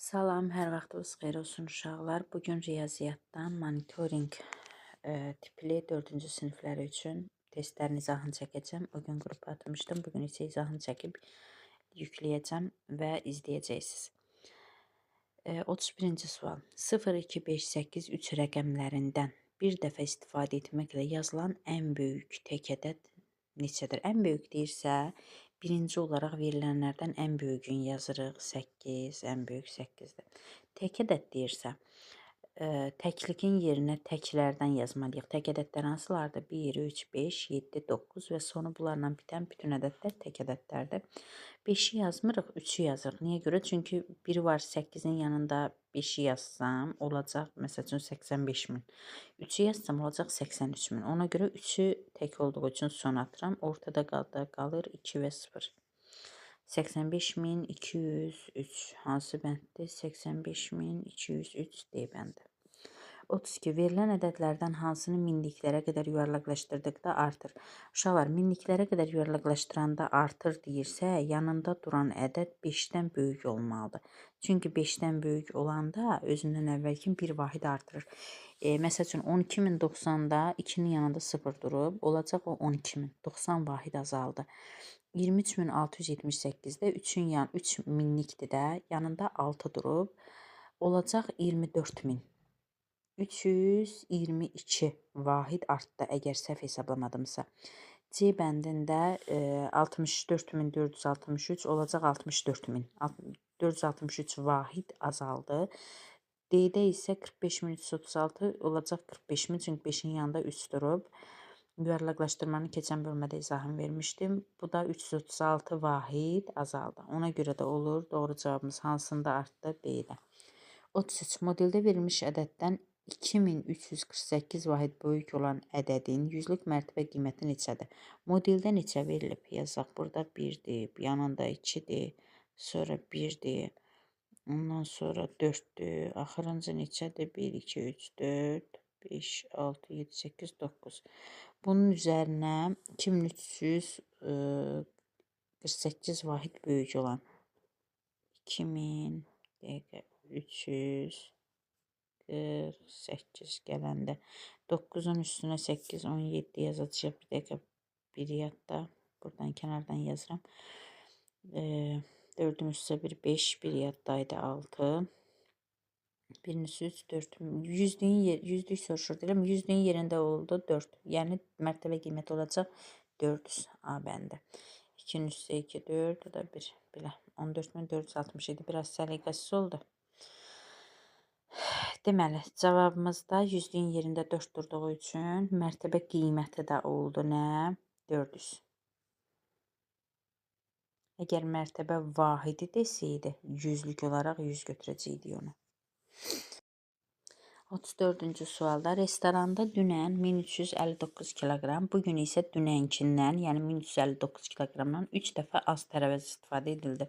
Salam, hər vaxtınız xeyir olsun uşaqlar. Bugün riyaziyyatdan monitorinq tipli 4-cü sinifləri üçün testlərin izahını çəkəcəm. O gün qrupa atmışdım. Bugün isə izahını çəkib yükləyəcəm və izləyəcəksiniz. 31-ci sual. 0, 2, 5, 8, 3 rəqəmlərindən bir dəfə istifadə etməklə yazılan ən böyük tək ədəd neçədir? Ən böyük deyirsə, birinci olaraq verilənlərdən ən böyüyünü yazırıq. 8, ən böyük 8-dir. Tək ədəd deyirsə, təklikin yerinə təklərdən yazmalıyıq. Tək ədədlər hansılardır? 1, 3, 5, 7, 9 və sonu bunlarla bitən bütün ədədlər tək ədədlərdir. 5-i yazmırıq, 3-ü yazırıq. Niyə görə? Çünki 1 var 8-in yanında 5-i yazsam olacaq, məsəl üçün 85.000. 3-ü yazsam olacaq 83.000. Ona görə 3-ü tək olduğu üçün son atıram. Ortada qalır 2 və 0. 85.203 hansı bənddir? 85.203 D bəndi. 32. Verilən ədədlərdən hansını minliklərə qədər yuvarlaqlaşdırdıqda artır? Uşaqlar, minliklərə qədər yuvarlaqlaşdıranda artır deyirsə, yanında duran ədəd 5-dən böyük olmalıdır. Çünki 5-dən böyük olanda özündən əvvəlki bir vahid artırır. Məsəl üçün, 12.090-da 2-nin yanında 0 durub, olacaq o 12.000, 90 vahid azaldı. 23.678-də 3 minlikdir də, yanında 6 durub, olacaq 24.000. 322 vahid artdı, əgər səhv hesablamadımsa. C bəndində 64.463 olacaq 64.000. 463 vahid azaldı. D-də isə 45.336 olacaq 45.000, çünki 5-in yanında 3 durub. Yuvarlaqlaşdırmanı keçən bölmədə izahını vermişdim. Bu da 336 vahid azaldı. Ona görə də olur. Doğru cavabımız hansında artdı? B-də. 33. Modeldə verilmiş ədəddən 2348 vahid böyük olan ədədin yüzlük mərtəbə qiyməti neçədir? Modeldə neçə verilib? Yazaq, burada 1-dir, yanında 2-dir, sonra 1-dir, ondan sonra 4-dür, axırıncı neçədir? 1, 2, 3, 4, 5, 6, 7, 8, 9. Bunun üzərinə 2348 vahid böyük olan 2348 gələndə 9-un üstünə 8, 17 yazacağıq. Bir dəqiqə, bir yadda. Buradan kənardan yazıram. 4-ün üstünə 1, 5, bir yaddaydı 6. 1-in üstü 3, 4. Yüzlük soruşur deyirəm. Yüzlüyün yerində oldu 4. Yəni mərtəbə qiyməti olacaq 400 A bəndi. 2-nin üstü 2, 4, o da 1. Belə 14.467 biraz səliqəsiz oldu. Deməli, cavabımızda yüzlüyün yerində 4 durduğu üçün mərtəbə qiyməti də oldu nə? 400. Əgər mərtəbə vahidi desəydi, yüzlük olaraq 100 götürəcəkdik onu. 34-cü sualda restoranda dünən 1359 kiloqram, bugün isə dünənkindən, yəni 1359 kiloqramdan 3 dəfə az tərəvəz istifadə edildi.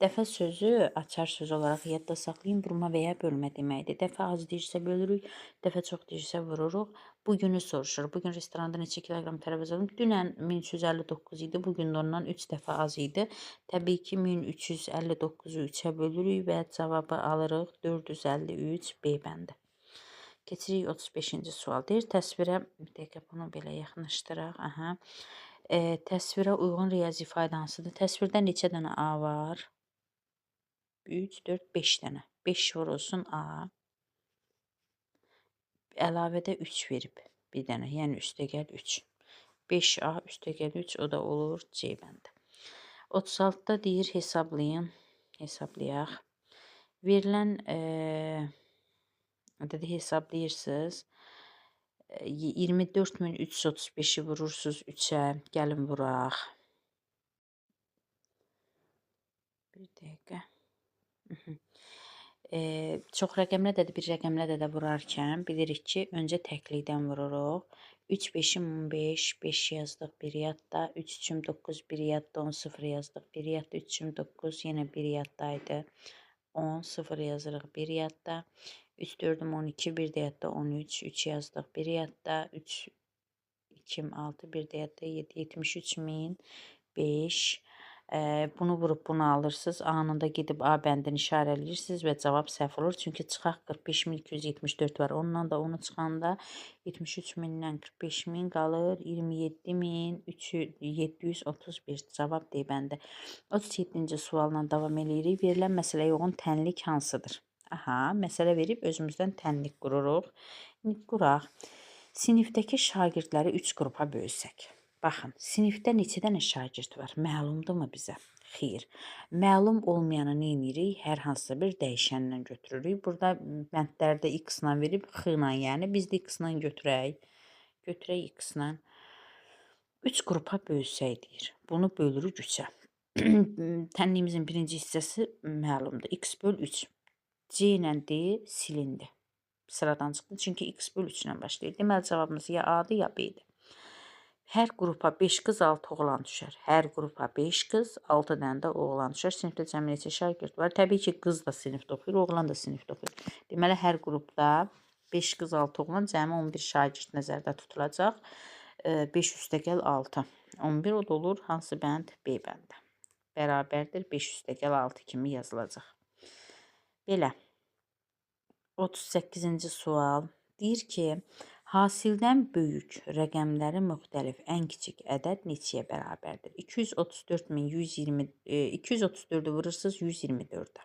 Dəfə sözü açar sözü olaraq yadda saxlayın, vurma və ya bölmə deməkdir. Dəfə az deyirsə bölürük, dəfə çox deyirsə vururuq. Bugünü soruşur. Bugün restoranda neçə kiloqram tərəvəz aldım? Dünən 1359 idi, bugün də ondan 3 dəfə az idi. Təbii ki, 1359-u 3-ə bölürük və cavabı alırıq 453 B bəndi. Keçirik 35-ci sual. Deyir, təsvirə, bir dəqiqə bunu belə yaxınlaşdıraq. Aha. Təsvirə uyğun riyazi ifadə hansıdır? Təsvirdə neçə dənə A var? 3, 4, 5 dənə. 5 vurulsun A. Əlavədə 3 verib bir dənə. Yəni üstəgəl 3. 5A üstəgəl 3, o da olur C bəndi. 36-da deyir, hesablayın. Hesablayaq. Verilən ədədi hesablayırsınız. 24.335-i vurursunuz 3-ə. Gəlin vuraq. Bir dəqiqə. Çox rəqəmlə də, bir rəqəmlə də vurarkən bilirik ki, öncə təklikdən vururuq. 3, 5-im 15, 5 yazdıq bir yadda. 3, 3-üm 9, bir yadda, 10, 0 yazdıq. Bir yadda, 3-üm 9, yenə bir yaddaydı. 10, 0 yazırıq bir yadda. 3, 4-üm 12, bir də yadda 13, 3 yazdıq bir yadda, 3, 2, 6, bir də yadda 7, 73.005, Bunu vurub bunu alırsınız. Anında gedib A bəndini işarələyirsiniz və cavab səhv olur. Çünki çıxaq 45.274 var. Ondan da onu çıxanda 73.000-dən 45.000 qalır. 27.731 cavab D bəndi. 37-ci sualla davam eləyirik. Verilən məsələyə uyğun tənlik hansıdır? Aha, məsələ verib özümüzdən tənlik qururuq. İndi quraq. Sinifdəki şagirdləri 3 qrupa bölsək. Baxın, sinifdə neçə dənə şagird var? Məlumdurmu bizə? Xeyr. Məlum olmayanı nə edirik? Hər hansısa bir dəyişənlə götürürük. Burada bəndlərdə x-la verib x-la, yəni biz də x-la götürək. Götürək x-la. 3 qrupa bölsək deyir. Bunu bölürük 3-ə. Tənliyimizin birinci hissəsi məlumdur. X böl 3. C ilə D silindi. Sıradan çıxdı. Çünki x böl 3 ilə başlayır. Deməli, cavabımız ya A-dır, ya B-dir. Hər qrupa 5 qız, 6 oğlan düşər. Hər qrupa 5 qız, 6 dənə də oğlan düşər. Sinifdə cəmi neçə şagird var? Təbii ki, qız da sinifdə oxuyur, oğlan da sinifdə oxuyur. Deməli, hər qrupda 5 qız, 6 oğlan, cəmi 11 şagird nəzərdə tutulacaq. 5 üstəgəl 6. 11 o da olur. Hansı bənd? B bəndi. Bərabərdir. 5 üstəgəl 6 kimi yazılacaq. Belə. 38-ci sual. Deyir ki, hasildən böyük rəqəmləri müxtəlif ən kiçik ədəd neçəyə bərabərdir? 234.120, 234-ü vurursunuz 124-ə.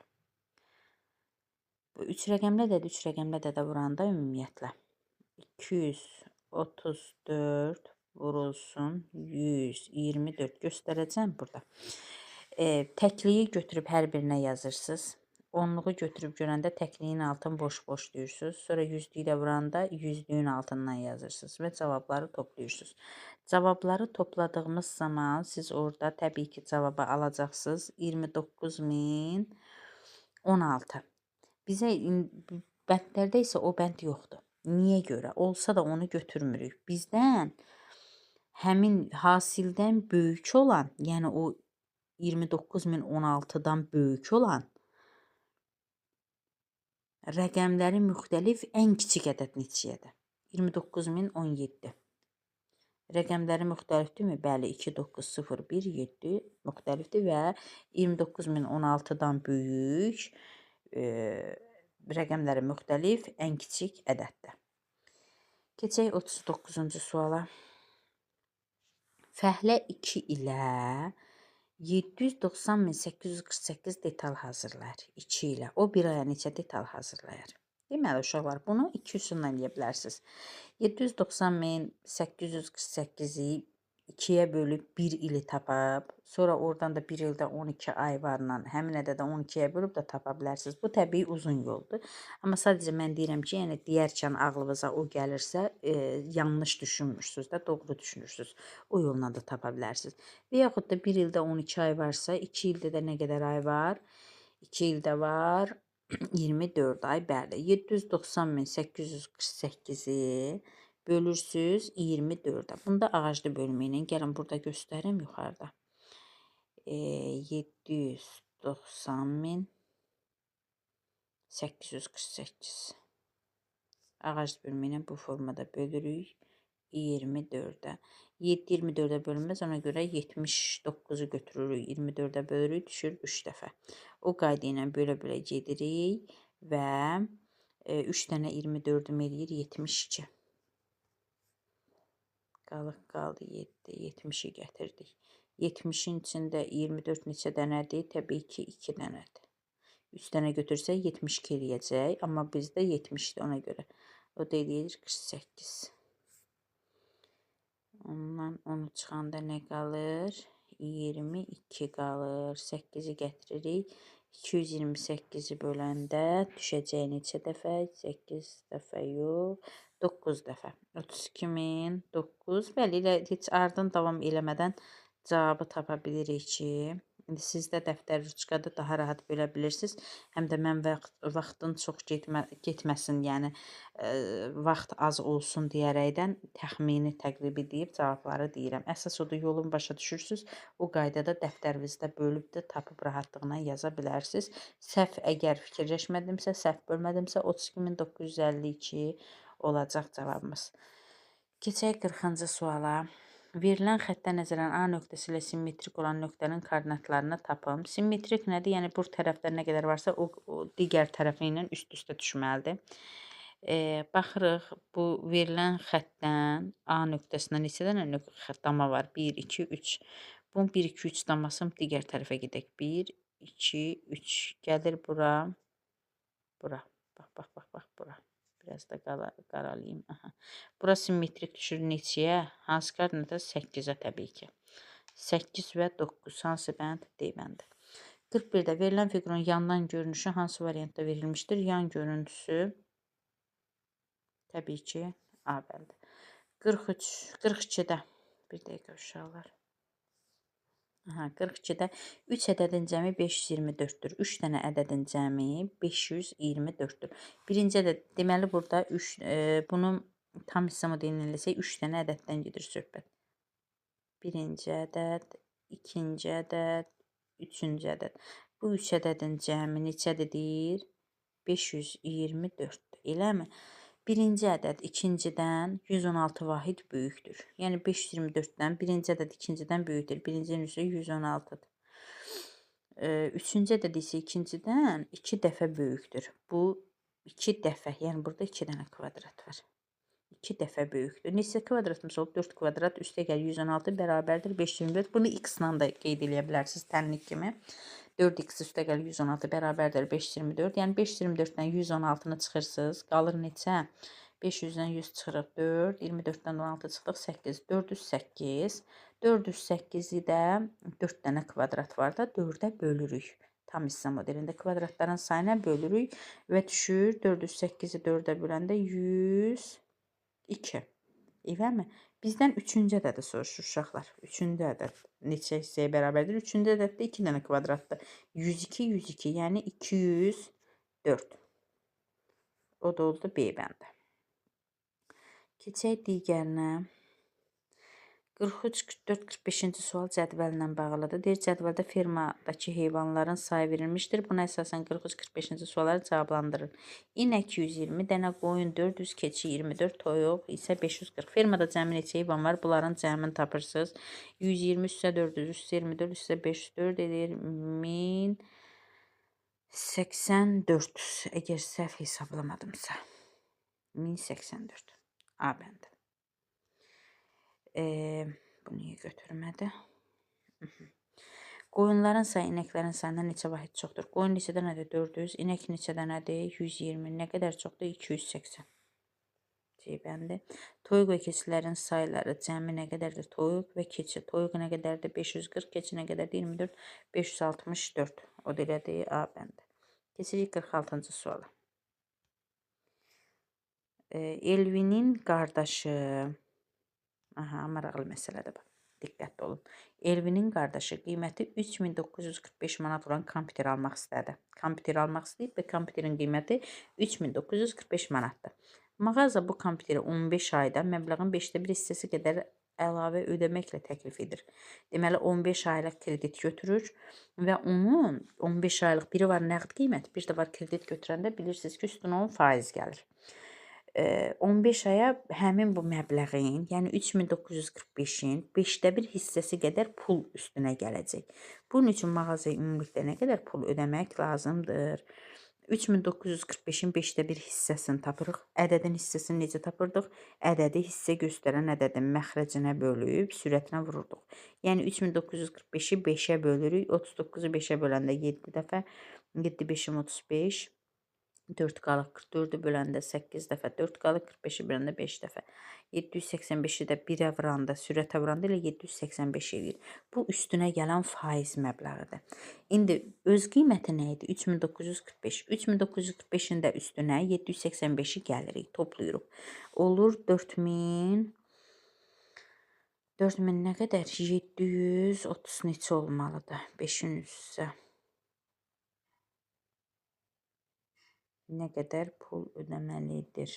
Bu 3 rəqəmli ədəd, 3 rəqəmli ədədə vuranda ümumiyyətlə 234 vurulsun 124 göstərəcəm burada. Təkliyi götürüb hər birinə yazırsınız. Onluğu götürüb görəndə təkliyin altını boş-boş deyirsiniz. Sonra yüzlüyü də vuranda yüzlüyün altından yazırsınız və cavabları toplayırsınız. Cavabları topladığımız zaman siz orada təbii ki, cavabı alacaqsınız. 29.016. Bizə bəndlərdə isə o bənd yoxdur. Niyə görə? Olsa da onu götürmürük. Bizdən həmin hasildən böyük olan, yəni o 29.016-dan böyük olan rəqəmləri müxtəlif ən kiçik ədəd neçəyədir? 29.017. Rəqəmləri müxtəlifdirmi? Bəli, 2, 9, 0, 1, 7 müxtəlifdir və 29.016-dan böyük rəqəmləri müxtəlif ən kiçik ədəddir. Keçək 39-cu suala. Fəhlə 2 ilə 790.848 detal hazırlayır. 2 ilə. O bir aya neçə detal hazırlayır? Deməli, uşaqlar, bunu 2 üsulla eləyə bilərsiniz. 790.848-i 2-yə bölüb 1 ili tapıb, sonra oradan da 1 ildə 12 ay varla həmin ədədə 12-yə bölüb də tapa bilərsiniz. Bu təbii uzun yoldur. Amma sadəcə mən deyirəm ki, yəni deyərkən ağlınıza o gəlirsə, yanlış düşünmürsünüz də, doğru düşünürsünüz. O yolla da tapa bilərsiniz. Və yaxud da 1 ildə 12 ay varsa, 2 ildə də nə qədər ay var? 2 ildə var 24 ay, bəli. 790.848-i bölürsünüz 24-ə. Bunu da ağaclı bölmə ilə gəlin burada göstərim yuxarıda. 790.848 ağaclı bölmə ilə bu formada bölürük 24-ə. 7 24-ə bölünməz, ona görə 79-u götürürük, 24-ə bölürük, düşür 3 dəfə. O qayda ilə bölə-bölə gedirik və 3 dənə 24-üm eləyir 72. Qalıq qaldı 7, 70-i gətirdik. 70-in içində 24 neçə dənədir? Təbii ki, 2 dənədir. 3 dənə götürsək 72 eləyəcək, amma bizdə 70-dir ona görə. O da eləyir 48. Ondan onu çıxanda nə qalır? 22 qalır. 8-i gətiririk. 228-i böləndə düşəcək neçə dəfə? 8 dəfə yox, 9 dəfə. 32.009. Bəli, elə heç ardın davam eləmədən cavabı tapa bilirik ki, indi siz də dəftər ruçkada daha rahat bölə bilirsiniz. Həm də mən vaxtın çox getməsin, yəni vaxt az olsun deyərəkdən təxmini təqribi deyib cavabları deyirəm. Əsas odur, yolun başa düşürsünüz. O qaydada dəftərinizdə bölüb də tapıb rahatlıqla yaza bilərsiniz. Səhv əgər fikirləşmədimsə, səhv bölmədimsə 32.952 olacaq cavabımız. Keçək 40-cı suala. Verilən xəttə nəzərən A nöqtəsi ilə simmetrik olan nöqtənin koordinatlarını tapın. Simmetrik nədir? Yəni, bu tərəfdə nə qədər varsa, o digər tərəfi ilə üst-üstə düşməlidir. Baxırıq, bu verilən xəttdən A nöqtəsinə neçə dənə dama var? 1, 2, 3. Bunun 1, 2, 3 damasını digər tərəfə gedək. 1, 2, 3. Gəlir bura, bura. Bax, bax, bax, bax, bura. Biraz da qaralayayım. Aha. Bura simmetrik düşür neçəyə? Hansı koordinata? 8-ə təbii ki. 8 və 9. Hansı bənd? D bəndi. 41-də verilən fiqurun yandan görünüşü hansı variantda verilmişdir? Yan görüntüsü təbii ki, A bəndi. 43, 42-də bir dəqiqə uşaqlar. Aha, 42-də 3 ədədin cəmi 524-dür. 3 dənə ədədin cəmi 524-dür. Birinci ədəd, deməli burada 3, bunu tam hissə modelini eləsək 3 dənə ədəddən gedir söhbət. Birinci ədəd, ikinci ədəd, üçüncü ədəd. Bu 3 ədədin cəmi neçədir deyir? 524-dür. Eləmi? Birinci ədəd ikincidən 116 vahid böyükdür. Yəni 524-dən birinci ədəd ikincidən böyükdür. Birincinin üstü 116-dır. Üçüncü ədəd isə ikincidən 2 dəfə böyükdür. Bu 2 dəfə, yəni burada 2 dənə kvadrat var. 2 dəfə böyükdür. Neçə kvadratımız olub? 4 kvadrat üstə gəl 116 bərabərdir 524. Bunu x-la da qeyd eləyə bilərsiniz tənlik kimi. 4x üstə gəl 116 bərabərdir 524. Yəni 524-dən 116-nı çıxırsınız. Qalır neçə? 500-dən 100 çıxırıq 4, 24-dən 16 çıxdıq 8, 408. 408-i də 4 dənə kvadrat var da 4-ə bölürük. Tam hissə modelində kvadratların sayına bölürük və düşür 408-i 4-ə böləndə 102. Eləmi? Bizdən üçüncü ədədi soruşur uşaqlar. Üçüncü ədəd neçə hissəyə bərabərdir? Üçüncü ədəddə 2 dənə kvadratdır. 102, 102, yəni 204. O da oldu B bəndi. Keçək digərinə. 43, 44, 45-ci sual cədvəllə bağlıdır. Deyir, cədvəldə fermadakı heyvanların sayı verilmişdir. Buna əsasən 43, 45-ci sualları cavablandırır. İnək 120 dənə, qoyun 400, keçi 24, toyuq isə 540. Fermada cəmi neçə heyvan var? Bunların cəmini tapırsınız. 120 üstə 400, üstə 24, üstə 504 edir. 1084. Əgər səhv hesaplamadımsa. 1084. A bəndi. Bu niyə götürmədi? Qoyunların sayı inəklərin sayından neçə vahid çoxdur? Qoyun neçə dənədir? 400. İnək neçə dənədir? 120. Nə qədər çoxdur? 280. C bəndi. Toyuq və keçilərin sayları cəmi nə qədərdir? Toyuq və keçi. Toyuq nə qədərdir? 540. Keçi nə qədərdir? 24. 564. O da elədir. A bəndi. Keçirik 46-cı suala. Elvinin qardaşı. Aha, maraqlı məsələdir bu. Diqqətli olun. Elvinin qardaşı qiyməti 3945 manat olan kompüter almaq istədi. Kompüter almaq istəyib və kompüterin qiyməti 3945 manatdır. Mağaza bu kompüteri 15 ayda məbləğin 5də 1 hissəsi qədər əlavə ödəməklə təklif edir. Deməli, 15 aylıq kredit götürür və onun 15 aylıq biri var nəqd qiymət, bir də var kredit götürəndə bilirsiniz ki, üstünə 10 faiz gəlir. 15 aya həmin bu məbləğin, yəni 3945-in 5də 1 hissəsi qədər pul üstünə gələcək. Bunun üçün mağazaya ümumilikdə nə qədər pul ödəmək lazımdır? 3945-in 5də 1 hissəsini tapırıq. Ədədin hissəsini necə tapırdıq? Ədədi hissə göstərən ədədin məxrəcinə bölüb sürətinə vururduq. Yəni 3945-i 5-ə bölürük. 39-u 5-ə böləndə 7 dəfə, 7 5-im 35. 4 qalır, 44-ü böləndə 8 dəfə, 4 qalır, 45-i böləndə 5 dəfə. 785-i də 1-ə vuranda, sürətə vuranda elə 785 eləyir. Bu üstünə gələn faiz məbləğidir. İndi öz qiyməti nə idi? 3945. 3945-in də üstünə 785-i gəlirik, toplayırıq. Olur 4000. 4000 nə qədər? 730 neçə olmalıdır? 5-in üstə. Nə qədər pul ödəməlidir?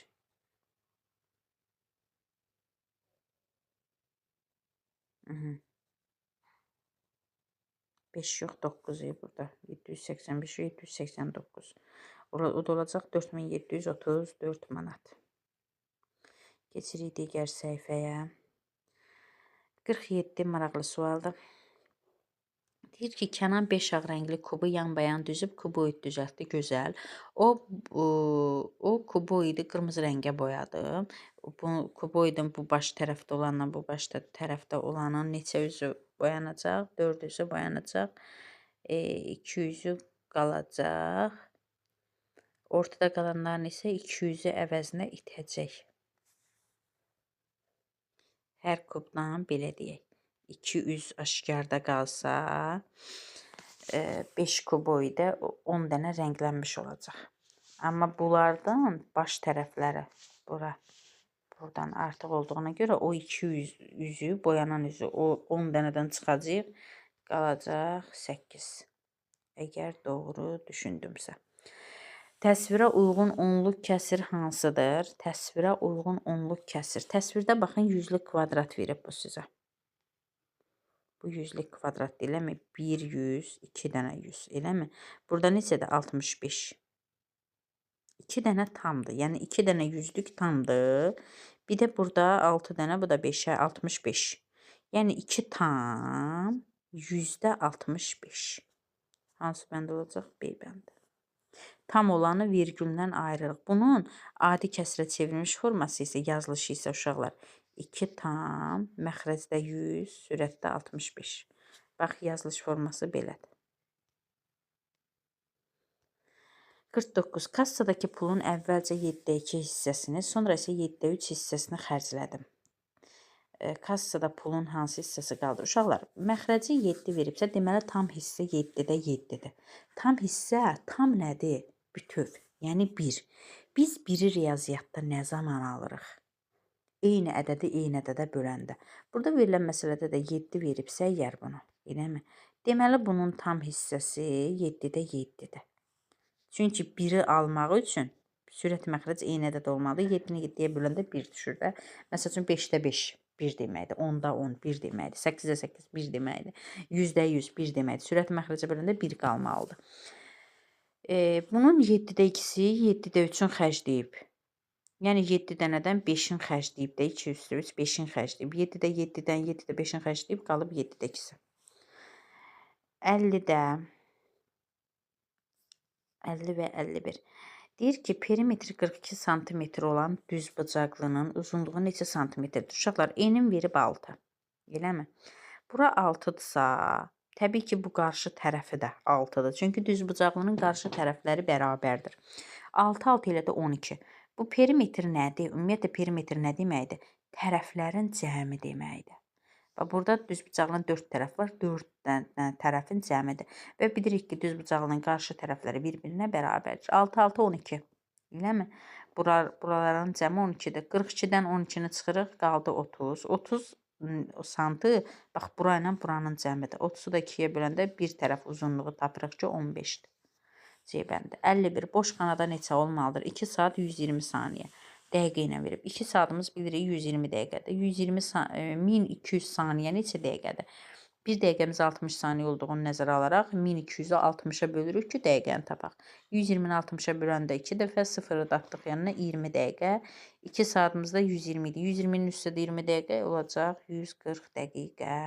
5 yox, 9 burada. 785, 789. O da olacaq 4734 manat. Keçirik digər səhifəyə. 47 maraqlı sualdır. Deyir ki, Kənan 5 ağ rəngli kubu yan-bayan düzüb kuboid düzəltdi, gözəl. O kuboidi qırmızı rəngə boyadı. Bu kuboidin bu baş tərəfdə olanla bu baş tərəfdə olanın neçə üzü boyanacaq? 4 üzü boyanacaq. 2 üzü qalacaq. Ortada qalanların isə 2 üzü əvəzinə itəcək. Hər kubdan belə deyək. 2 üz aşkarda qalsa, 5 kuboidə 10 dənə rənglənmiş olacaq. Amma bunlardan baş tərəfləri buradan artıq olduğuna görə o 2 üzü, boyanan üzü o 10 dənədən çıxacaq, qalacaq 8. Əgər doğru düşündümsə. Təsvirə uyğun onluq kəsir hansıdır? Təsvirə uyğun onluq kəsir. Təsvirdə baxın, yüzlük kvadrat verib bu sizə. Bu yüzlük kvadrat eləmi? 1 100, 2 dənə 100, eləmi? Burada neçədir? 65. 2 dənə tamdır. Yəni 2 dənə yüzlük tamdır. Bir də burada 6 dənə, bu da 5-ə 65. Yəni 2 tam %65. Hansı bənd olacaq? B bəndi. Tam olanı virgüldən ayırırıq. Bunun adi kəsrə çevrilmiş forması isə, yazılışı isə uşaqlar 2 tam, məxrəcdə 100, sürətdə 65. Bax, yazılış forması belədir. 49. Kassadakı pulun əvvəlcə 7-də 2 hissəsini, sonra isə 7-də 3 hissəsini xərclədim. Kassada pulun hansı hissəsi qaldı? Uşaqlar, məxrəci 7 veribsə, deməli tam hissə 7-də 7-dir. Tam hissə, tam nədir? Bütöv, yəni 1. Biz 1-i riyaziyyatda nə zaman alırıq? Eyni ədədi eyni ədədə böləndə. Burada verilən məsələdə də 7 veribsə, əgər bunu, eləmi? Deməli, bunun tam hissəsi 7-də 7-dir. Çünki 1-i almaq üçün sürət məxrəc eyni ədəd olmalıdır. 7-ni 7-yə böləndə 1 düşür də. Məsəl üçün 5-də 5. 1 deməkdir. 10-da 10, 1 deməkdir. 8-də 8, 1 deməkdir. 100-də 100, 1 deməkdir. Sürət məxrəcə böləndə 1 qalmalıdır. Bunun 7-də 2-si 7-də 3-ün xərcləyib. Yəni 7 dənədən 5-in xərcləyib də 2 üstü 3, 5-in xərcləyib. 7-də 7-dən 7-də 5-in xərcləyib, qalıb 7-də 2-si. 50-də 50 və 51. Deyir ki, perimetri 42 sm olan düz bıcaqlının uzunluğu neçə santimetrdir? Uşaqlar, enin verib 6. Eləmi? Bura 6-dırsa, təbii ki, bu qarşı tərəfi də 6-dır. Çünki düz bıcaqlının qarşı tərəfləri bərabərdir. 6, 6 ilə də 12. Bu perimetr nədir? Ümumiyyətlə, perimetr nə deməkdir? Tərəflərin cəmi deməkdir. Bax, burada düz bıcaqlının 4 tərəf var, 4 tərəfin cəmidir. Və bilirik ki, düz bıcaqlının qarşı tərəfləri bir-birinə bərabərdir. 6, 6, 12. Eləmi? Buraların cəmi 12-dir. 42-dən 12-ni çıxırıq, qaldı 30. 30 santı, bax, bura ilə buranın cəmidir. 30-u da 2-yə böləndə bir tərəf uzunluğu tapırıq ki, 15-dir. C bəndi. 51. Boş xanada neçə olmalıdır? 2 saat 120 saniyə. Dəqiqə ilə verib. 2 saatımız bilirik 120 dəqiqədir. 1200 saniyə neçə dəqiqədir? 1 dəqiqəmiz 60 saniyə olduğunu nəzərə alaraq 1200-ü 60-a bölürük ki, dəqiqəni tapaq. 120-ni 60-a böləndə 2 dəfə 0-ı da atdıq yanına 20 dəqiqə. 2 saatımızda 120 idi. 120-nin üstə də 20 dəqiqə olacaq 140 dəqiqə.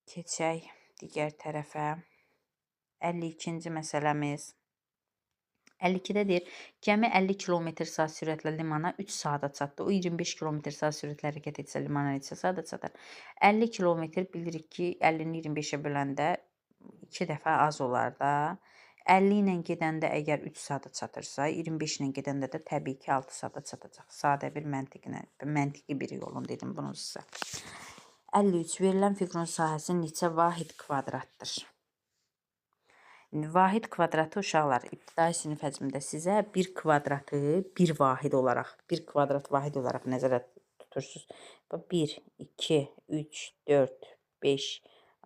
Keçək digər tərəfə. 52-ci məsələmiz. 52-də deyir, gəmi 50 km/saat sürətlə limana 3 saata çatdı. O 25 km/saat sürətlə hərəkət etsə limana neçə saata çatar? 50 km bilirik ki, 50-ni 25-ə böləndə 2 dəfə az olar da. 50 ilə gedəndə əgər 3 saata çatırsa, 25 ilə gedəndə də təbii ki, 6 saata çatacaq. Sadə bir məntiqi bir yolun dedim bunu sizə. 53. Verilən fiqurun sahəsi neçə vahid kvadratdır? Vahid kvadratı uşaqlar, ibtidai sinif həcmində sizə bir kvadratı bir vahid olaraq, bir kvadrat vahid olaraq nəzərə tutursunuz. 1, 2, 3, 4, 5,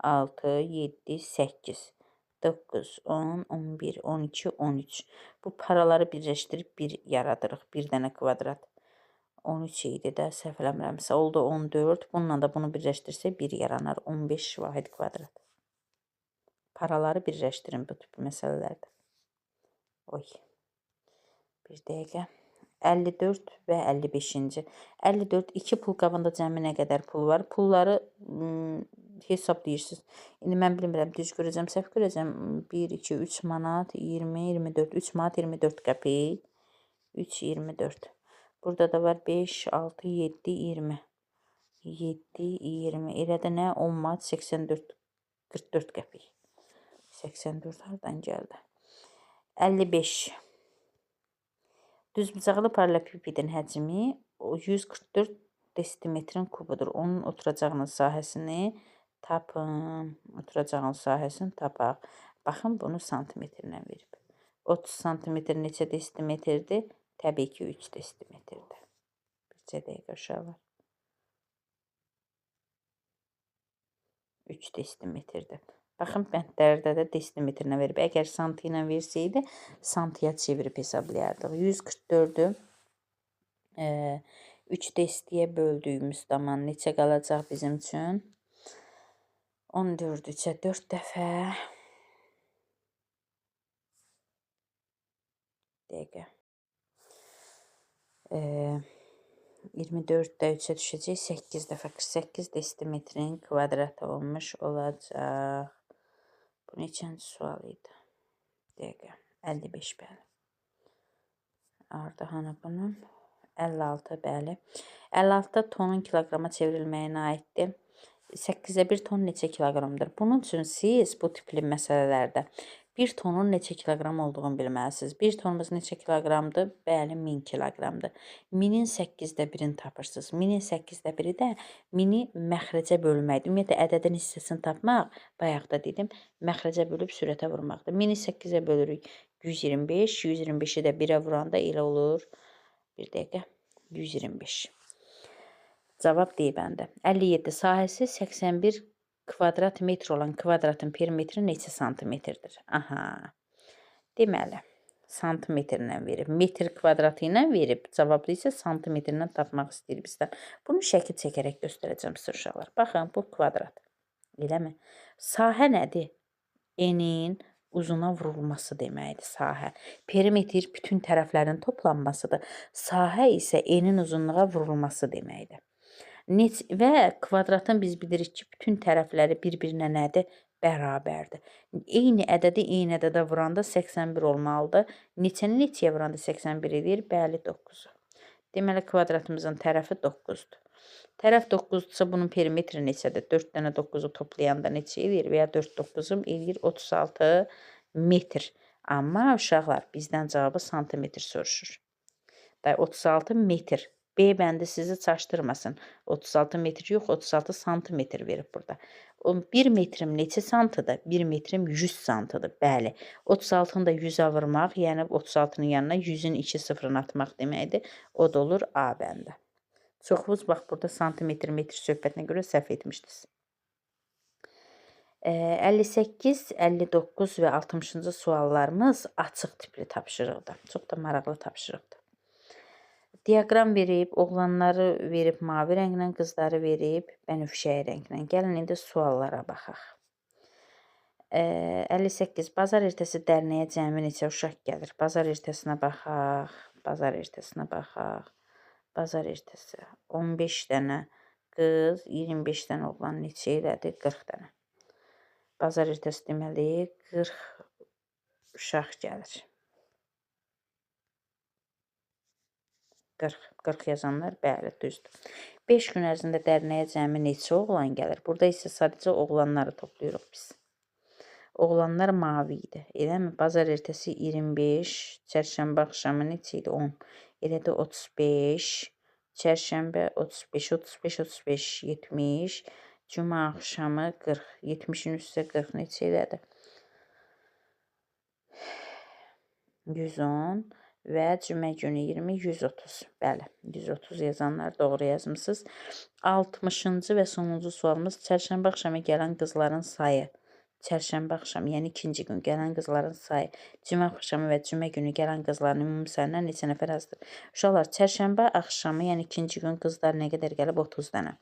6, 7, 8, 9, 10, 11, 12, 13. Bu paraları birləşdirib bir yaradırıq, bir dənə kvadrat. 13 idi də, səhv eləmirəmsə, oldu 14. Bununla da bunu birləşdirsək bir yaranar, 15 vahid kvadrat. Paraları birləşdirin bu tip məsələlərdə. Oy. Bir dəqiqə. 54 və 55-ci. 54, 2 pul qabında cəmi nə qədər pul var? Pulları hesablayırsınız. İndi mən bilmirəm, düz görəcəm, səhv görəcəm. 1, 2, 3 manat, 20, 24, 3 manat, 24 qəpik. 3, 24. Burada da var 5, 6, 7, 20. 7, 20. Elə də nə? 10 manat, 84, 44 qəpik. 84 hardan gəldi? 55. Düzbucaqlı paralelipipedin həcmi 144 desimetrin kubudur. Onun oturacağının sahəsini tapın. Oturacağın sahəsini tapaq. Baxın, bunu santimetrlə verib. 30 santimetr neçə desimetrdir? Təbii ki, 3 desimetrdir. Bircə dəqiqə uşaqlar. 3 desimetrdir. Baxın, bəndlərdə də desimetrlə verib. Əgər santi ilə versəydi, santiya çevirib hesablayardıq. 144-ü 3 destiyə böldüyümüz zaman neçə qalacaq bizim üçün? 14 3-ə 4 dəfə. Dəqiqə. 24-də 3-ə düşəcək 8 dəfə. 48 desimetrin kvadratı olmuş olacaq. Bu neçənci sual idi? Dəqiqə. 55, bəli. Arda hanı bunun? 56, bəli. 56-da tonun kiloqrama çevrilməyinə aiddir. 8-də 1 ton neçə kiloqramdır? Bunun üçün siz bu tipli məsələlərdə 1 tonun neçə kiloqram olduğunu bilməlisiniz. 1 tonumuz neçə kiloqramdır? Bəli, 1000 kiloqramdır. 1000-in 8-də 1-ini tapırsınız. 1000-in 8-də 1-i də 1000-i məxrəcə bölməkdir. Ümumiyyətlə, ədədin hissəsini tapmaq, bayaq da dedim, məxrəcə bölüb sürətə vurmaqdır. 1000-i 8-ə bölürük 125, 125-i də 1-ə vuranda elə olur. Bir dəqiqə, 125. Cavab D bəndi. 57. Sahəsi 81 kvadrat metr olan kvadratın perimetri neçə santimetrdir? Aha. Deməli, santimetrlə verib, metr kvadratı ilə verib, cavablı isə santimetrlə tapmaq istəyir bizdən. Bunu şəkil çəkərək göstərəcəm sizə uşaqlar. Baxın, bu kvadrat. Eləmi? Sahə nədir? Enin uzuna vurulması deməkdir sahə. Perimetr bütün tərəflərin toplanmasıdır. Sahə isə enin uzunluğa vurulması deməkdir. Və kvadratın biz bilirik ki, bütün tərəfləri bir-birinə nədir? Bərabərdir. Eyni ədədi eyni ədədə vuranda 81 olmalıdır. Neçəni neçəyə vuranda 81 edir? Bəli, 9-u. Deməli, kvadratımızın tərəfi 9-dur. Tərəf 9-dursa bunun perimetri neçədir? 4 dənə 9-u toplayanda neçə eləyir? Və ya 4 9-um eləyir 36 metr. Amma uşaqlar bizdən cavabı santimetr soruşur. 36 metr. B bəndi sizi çaşdırmasın. 36 metr yox, 36 santimetr verib burada. 1 metrim neçə santıdır? 1 metrim 100 santıdır. Bəli. 36-nı da 100-ə vurmaq, yəni 36-nın yanına 100-ün 2 sıfırını atmaq deməkdir. O da olur A bəndi. Çoxunuz bax burada santimetr, metr söhbətinə görə səhv etmişdiniz. 58, 59 və 60-cı suallarımız açıq tipli tapşırıqdır. Çox da maraqlı tapşırıqdır. Diaqram verib, oğlanları verib mavi rənglə, qızları verib bənövşəyi rənglə. Gəlin indi suallara baxaq. 58. Bazar ertəsi dərnəyə cəmi neçə uşaq gəlir? Bazar ertəsinə baxaq. Bazar ertəsinə baxaq. Bazar ertəsi 15 dənə qız, 25 dənə oğlan neçə elədi? 40 dənə. Bazar ertəsi deməli 40 uşaq gəlir. 40, 40 yazanlar bəli, düzdür. 5 gün ərzində dərnəyə cəmi neçə oğlan gəlir? Burada isə sadəcə oğlanları toplayırıq biz. Oğlanlar mavi idi. Eləmi? Bazar ertəsi 25, çərşənbə axşamı neçə idi? 10. Elə də 35, çərşənbə 35, 35, 35, 70, cümə axşamı 40, 70-in üstə 40 neçə elədi? 110 və cümə günü 20, 130. Bəli, 130 yazanlar doğru yazmısınız. 60-cı və sonuncu sualımız çərşənbə axşamı gələn qızların sayı. Çərşənbə axşamı, yəni ikinci gün gələn qızların sayı, cümə axşamı və cümə günü gələn qızların ümumi sayından neçə nəfər azdır? Uşaqlar, çərşənbə axşamı, yəni ikinci gün qızlar nə qədər gəlib? 30 dənə.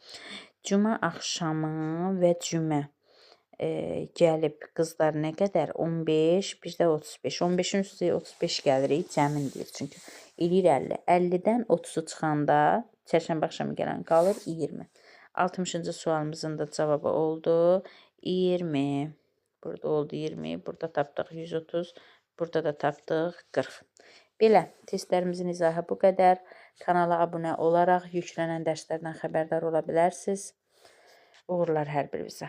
Cümə axşamı və cümə Gəlib qızlar nə qədər? 15, bir də 35. 15-in üstü 35 gəlirik, cəmin deyir çünki. Eləyir 50. 50-dən 30-u çıxanda çərşənbə axşamı gələn qalır 20. 60-cı sualımızın da cavabı oldu 20. Burada oldu 20, burada tapdıq 130, burada da tapdıq 40. Belə, testlərimizin izahı bu qədər. Kanala abunə olaraq yüklənən dərslərdən xəbərdar ola bilərsiniz. Uğurlar hər birinizə.